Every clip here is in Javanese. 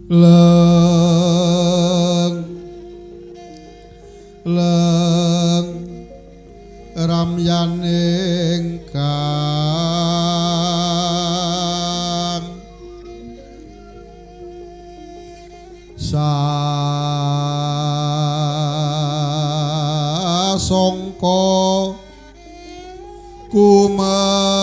Leng leng ramyaning kang sasongko kumenyar.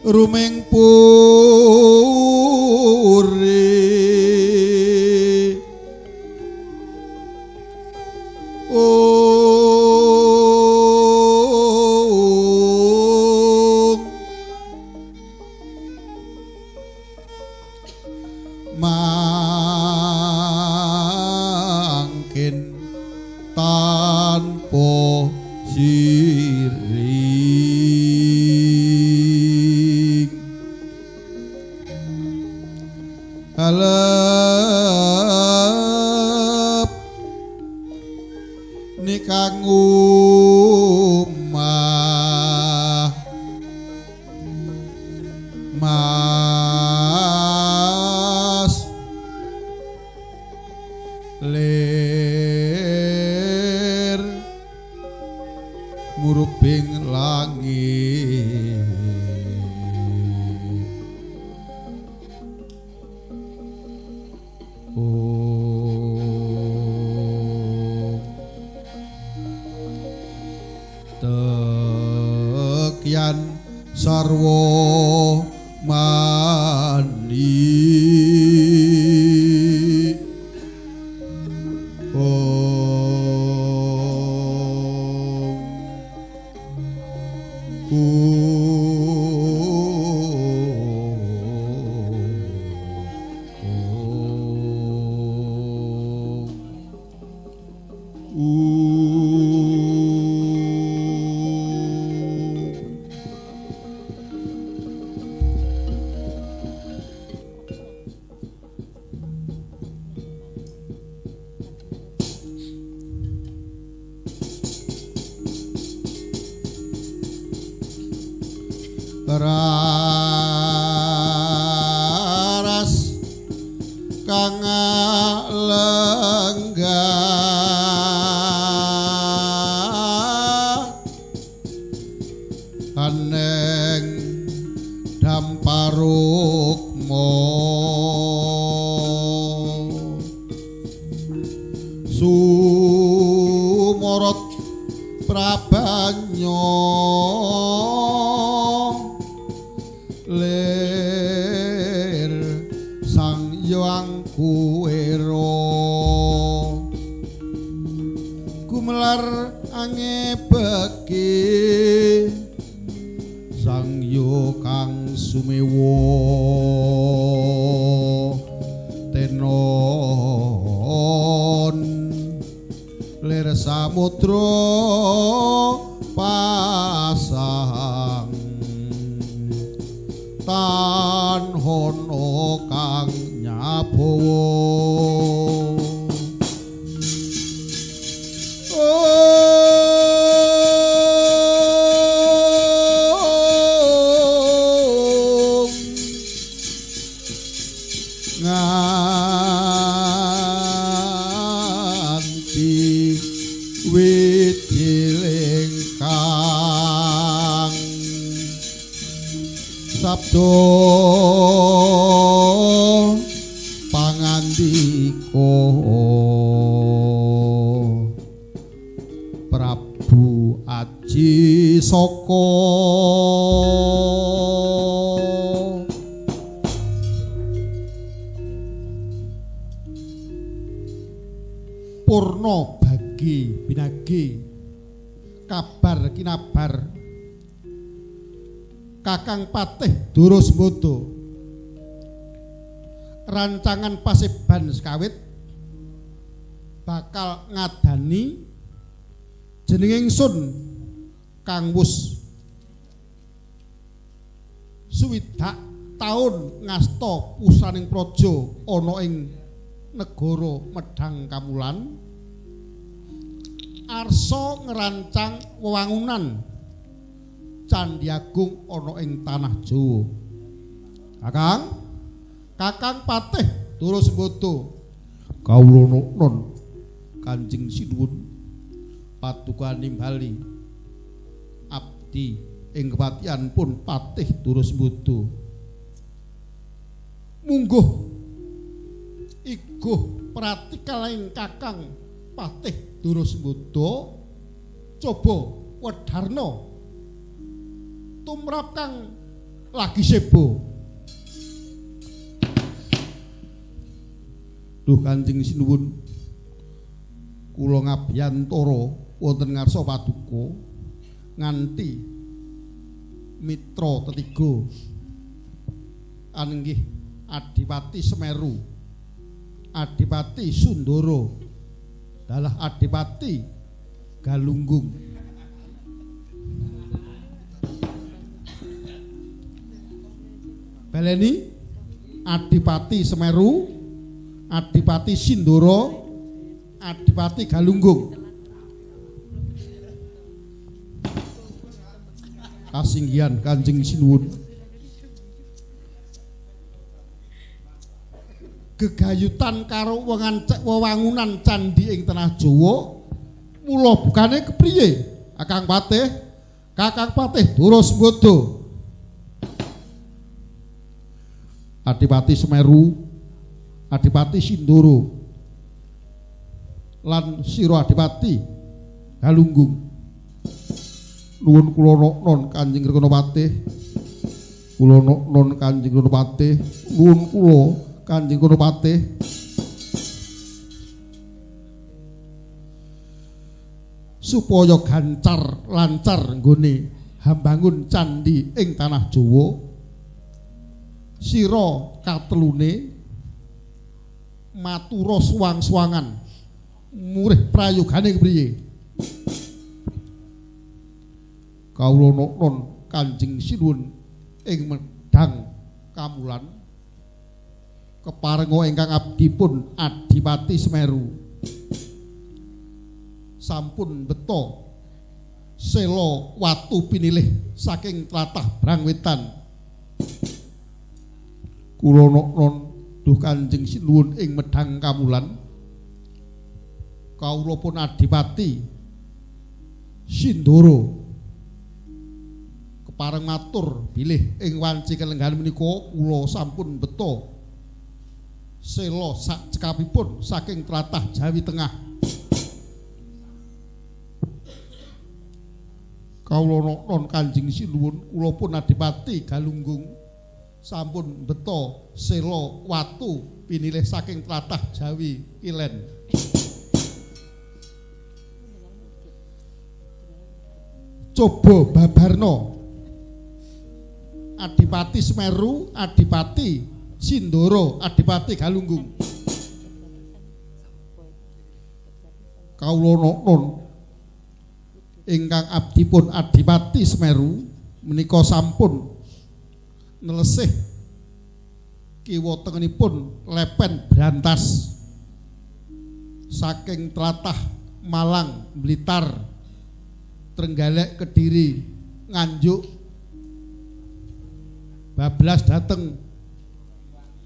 Ruming puri om mangkin tanpa sirik. Halep nikang omah mas lir murubing langit. Tekyan sarwa mani om Raras kang lenggah aneng damparukma sumorot prabanya lir sang yang kuwera gumelar angebeki sang yo kang sumewa tenon lir samudra pasang tan hono kang nyabawa. Om nganti wijiling kang sabda pangandika Prabu Aji Saka. Purna bagi binagi kabar kinabar Kakang Patih Durusmada Rancangan paseban sekawit bakal ngadani jeneng ingsun kang wus 60 taun ngasta pusaning praja ana ing negara Medhang Kamulan, arsa ngrancang wewangunan Candhi Agung ana ing tanah Jawa. Kakang, Kakang Patih Dara Sembada, kawula non Kanjeng Sinuwun paduka nimbali abdi ing kepatihan pun Patih Dara Sembada. Mungguh iguh pratikalaing Kakang Patih Dara Sembada coba wedharna tumrap kang lagi sebo. Duh Kanjeng Sinuwun, kula ngabiyantara wonten ngarsa paduka nganti mitra tetiga anenggih Adipati Semeru, Adipati Sundara, dalah Adipati Galunggung. Baleni Adipati Semeru, Adipati Sindoro, Adipati Galunggung. Kasinggihan Kanjeng Sinuwun. Gegayutan karo wewangunan candhi ing tanah Jawa, mula bukane kepriye? Kakang Patih, Kakang Patih Dara Sembada, Adipati Semeru, Adipati Sindoro, lan sira Adipati Galunggung. Nuwun kula non Kanjeng Rukana Patih, kula non Kanjeng Rukana Patih, nuwun kula Kanjeng Rukana Patih. Supaya gancar lancar nggone hambangun candhi ing tanah Jawa, sira katelune matura suwang-suwangan murih prayogane kepriye? Kawula non Kanjeng Sinuwun ing Medhang Kamulan keparenga ingkang abdi pun Adipati Semeru sampun beto sela watu pinilih saking tlatah Brangwetan. Kula non duh Kanjeng Sinuwun ing Medhang Kamulan, kawula pun Adipati Sindoro kepareng matur bilih ing wanci kelenggahan menika kula sampun beto sela sak cekapipun saking tlatah Jawi Tengah. Kawula non Kanjeng Sinuwun, kula pun Adipati Galunggung sampun beto sela watu pinilih saking tlatah Jawi Kilen. Coba babarna Adipati Semeru, Adipati Sindoro, Adipati Galunggung. Kawula non ingkang abdi pun Adipati Semeru menika sampun nelesih kiwa tengenipun lepen Brantas saking tlatah Malang, Blitar, Trenggalek, Kediri, Nganjuk, bablas dateng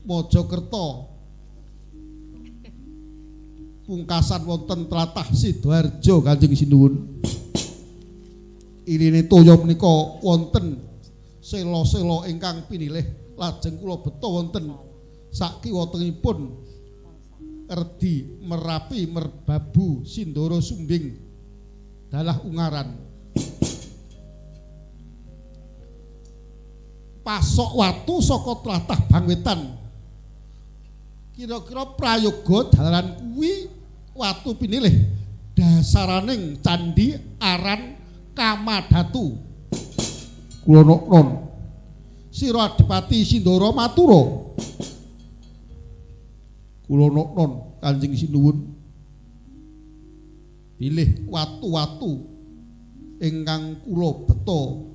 Mojokerto, pungkasan wonten tlatah Sidoarjo Kanjeng Sinuwun. Iline toya menika wonten sela-sela ingkang pinilih lajeng kula beta wonten sak kiwa tengipun Redi Merapi Merbabu Sindoro Sumbing dalah Ungaran. Pasok watu saka tlatah Bangwetan. Kira-kira prayoga jalaran kuwi watu pinilih dasaraning candhi aran Kamadhatu. Kula non sira Adipati Sindoro matura. Kula noknon Kanjeng Sinuwun bilih watu-watu ingkang kula beto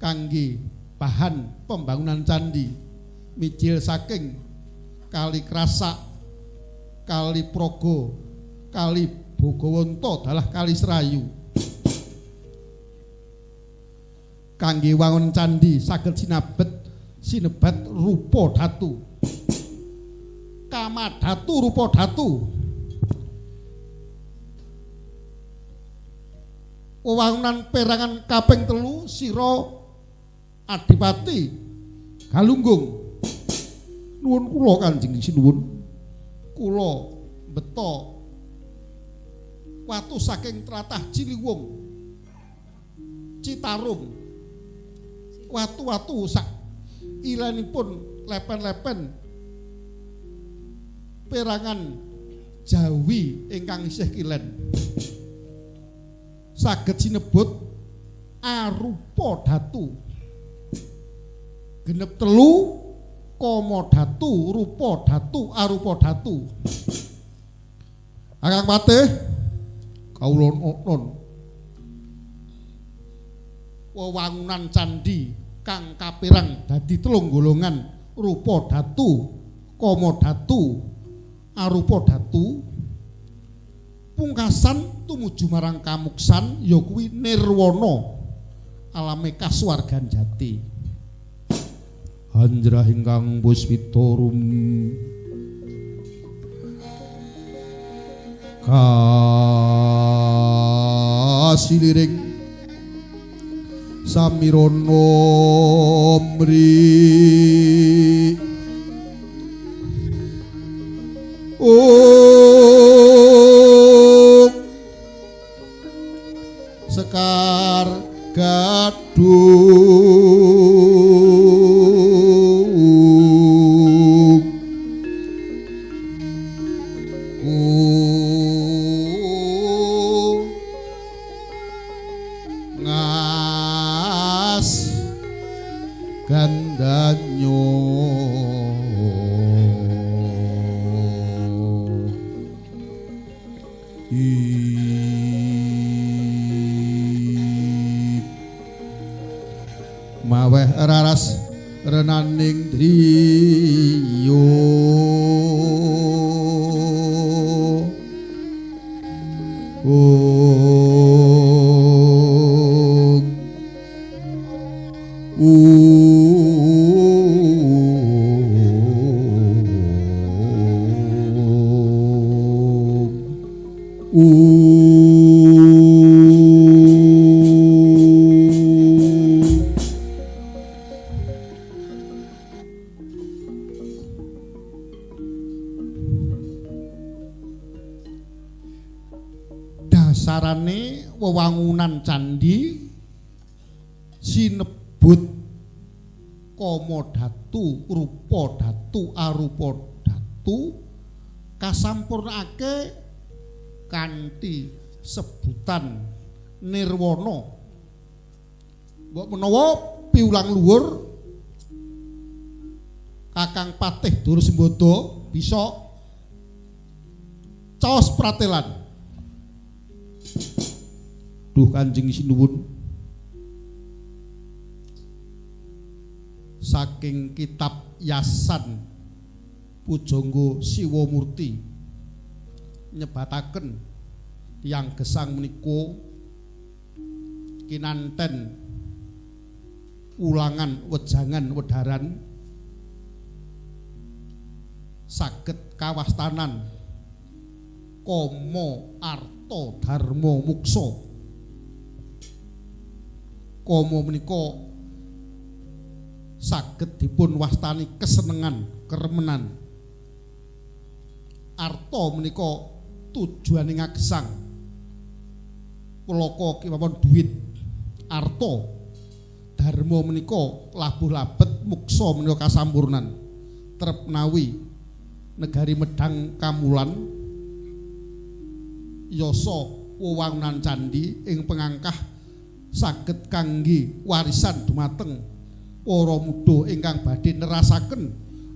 kangge bahan pembangunan candi mijil saking Kali Krasak, Kali Progo, Kali Bogowonto dalah Kali Serayu. Kangge wangun candi saged sinebat rupa dhatu. Kamadhatu rupa dhatu. Wewangunan perangan kaping 3 sira Adipati Galunggung. Nuwun kula Kanjeng Sinuwun. Kula beto watu saking tlatah Ciliwung, Citarum. Watu-watu sak ilanipun lepen-lepen perangan Jawi ingkang isih kilen. Saged sinebut arupa dhatu. Genep 3 kama dhatu, rupa dhatu, arupa dhatu. Kakang Patih kawula noknon wewangunan candi kang kapirang dadi 3 golongan, rupa dhatu, kama dhatu, arupa dhatu. Pungkasan tumuju marang kamuksan ya kuwi nirwana alame kasuwargan jati. Hanjrah ingkang puspita rum kasiliring samirana mri om sekar gadung ku ngas gandanyo maweh raras renaning driya ong Dasarane wewangunan candi sinebut kama dhatu, rupa dhatu, arupa dhatu kasampurnake kanthi sebutan nirwana. Mbok menawa piwulang luhur Kakang Patih Durasembada bisa caos pratelan. Duh Kanjeng Sinuwun, saking kitab Yasan Pujangga Siwamurti nyebataken tiyang gesang menika kinanten ulangan wejangan wedharan saged kawastanan kama arta dharma muksa. Kama menika saged dipun wastani kesenengan, keremenan. Arta menika tujuane ngagesang. Pelaka kemawon duit, arta. Dharma menika labuh labet, muksa menika kasampurnan. Trep nawi negari Medang Kamulan yasa wewangunan candi ing pengangkah saged kangge warisan dumateng para muda ingkang badhe nerasaken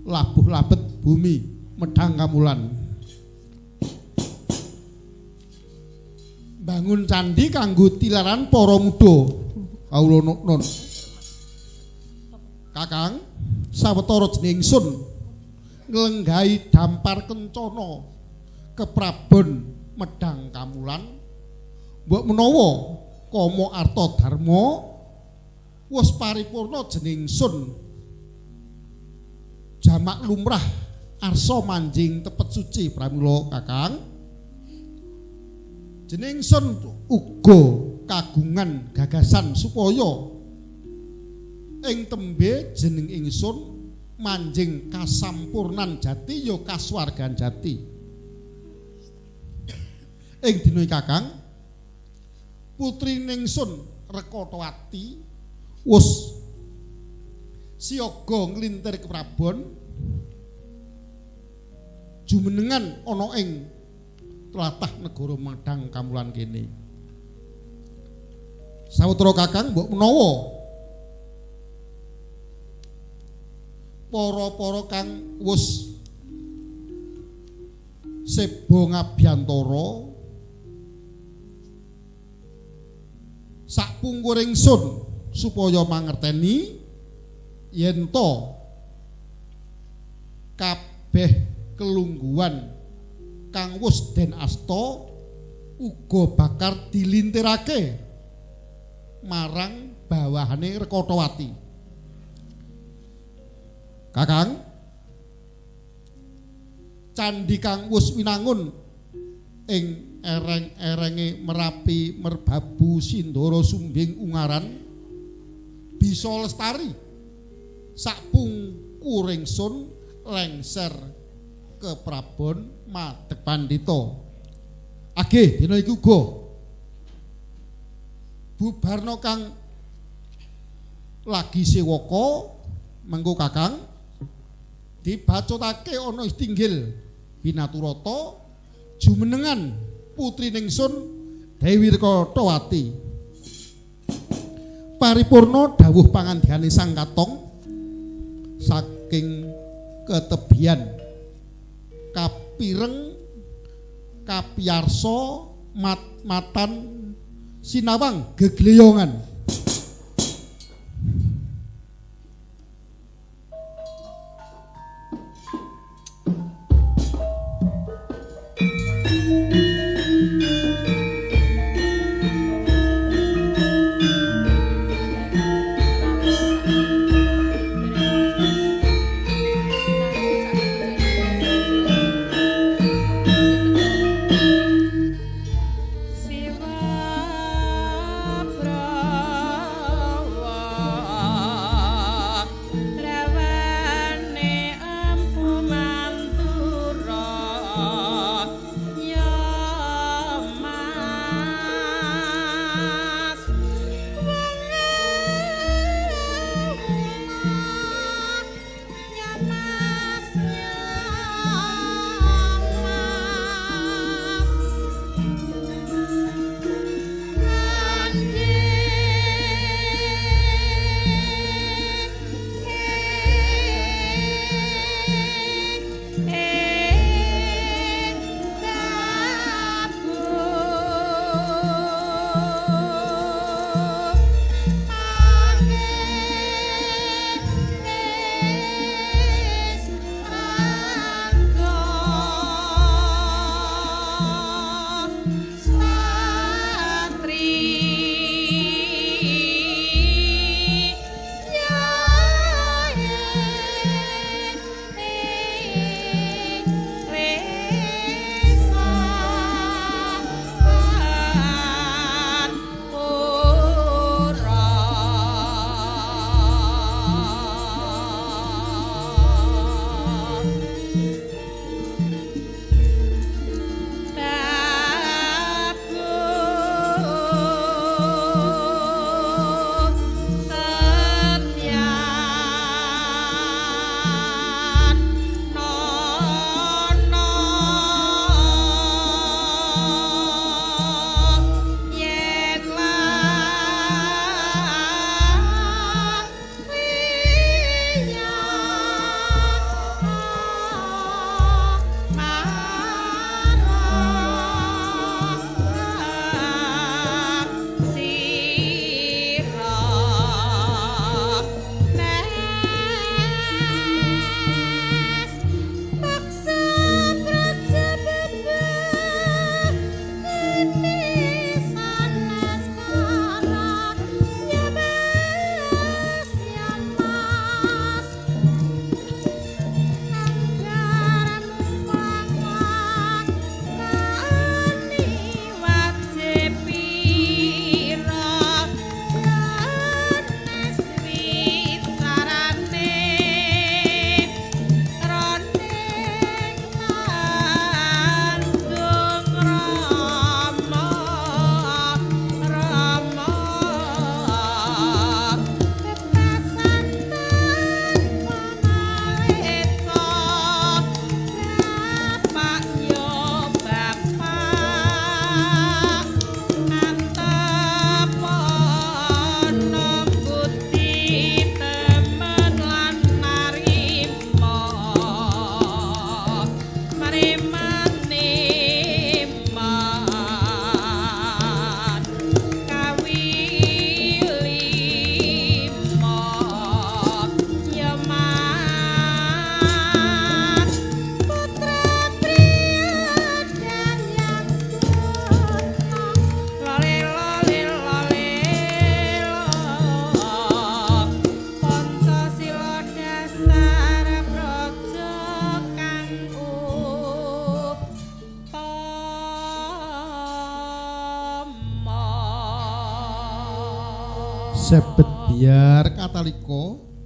labuh labet bumi Medhang Kamulan. Bangun candi kanggo tilaran para muda. Kawula nuknun. Kakang, sawetara jeneng ingsun nglenggahi dampar kencana keprabon Medhang Kamulan. Mbok menawa kama arta dharma wis paripurna jeneng ingsun jamak lumrah arsa manjing tepet suci. Pramila Kakang, jeneng ingsun uga kagungan gagasan supaya ing tembe jeneng ingsun manjing kasampurnan jati ya kasuwargan jati. Ing dina Kakang, putri ningsun Rekotawati wis siaga nglintir keprabon jumenengan ana ing tlatah negara Medhang Kamulan kene. Sawetara Kakang, mbok menawa para-para kang wis seba ngabyantara sakpungkur ingsun supaya mangerteni yen to kabeh kelungguhan kang wis den asta uga bakal dilintirake marang bawahane Rekotawati. Kakang, candhi kang wis winangun ing ereng-erenge Merapi, Merbabu, Sindoro, Sumbing, Ungaran bisa lestari sakpungkur ingsun lengser ke Prabon Madeg Pandhita. Agih dina iku uga bubarna kang lagi sewaka mengko Kakang dibacutake ana istinggil binaturata jumenengan putri ningsun Dewi Rekotawati. Paripurna dawuh pangandikane Sang Katong saking ketebian kapireng kapiyarsa mat-matan sinawang gegleyongan. Siwa Sebet biar katalika.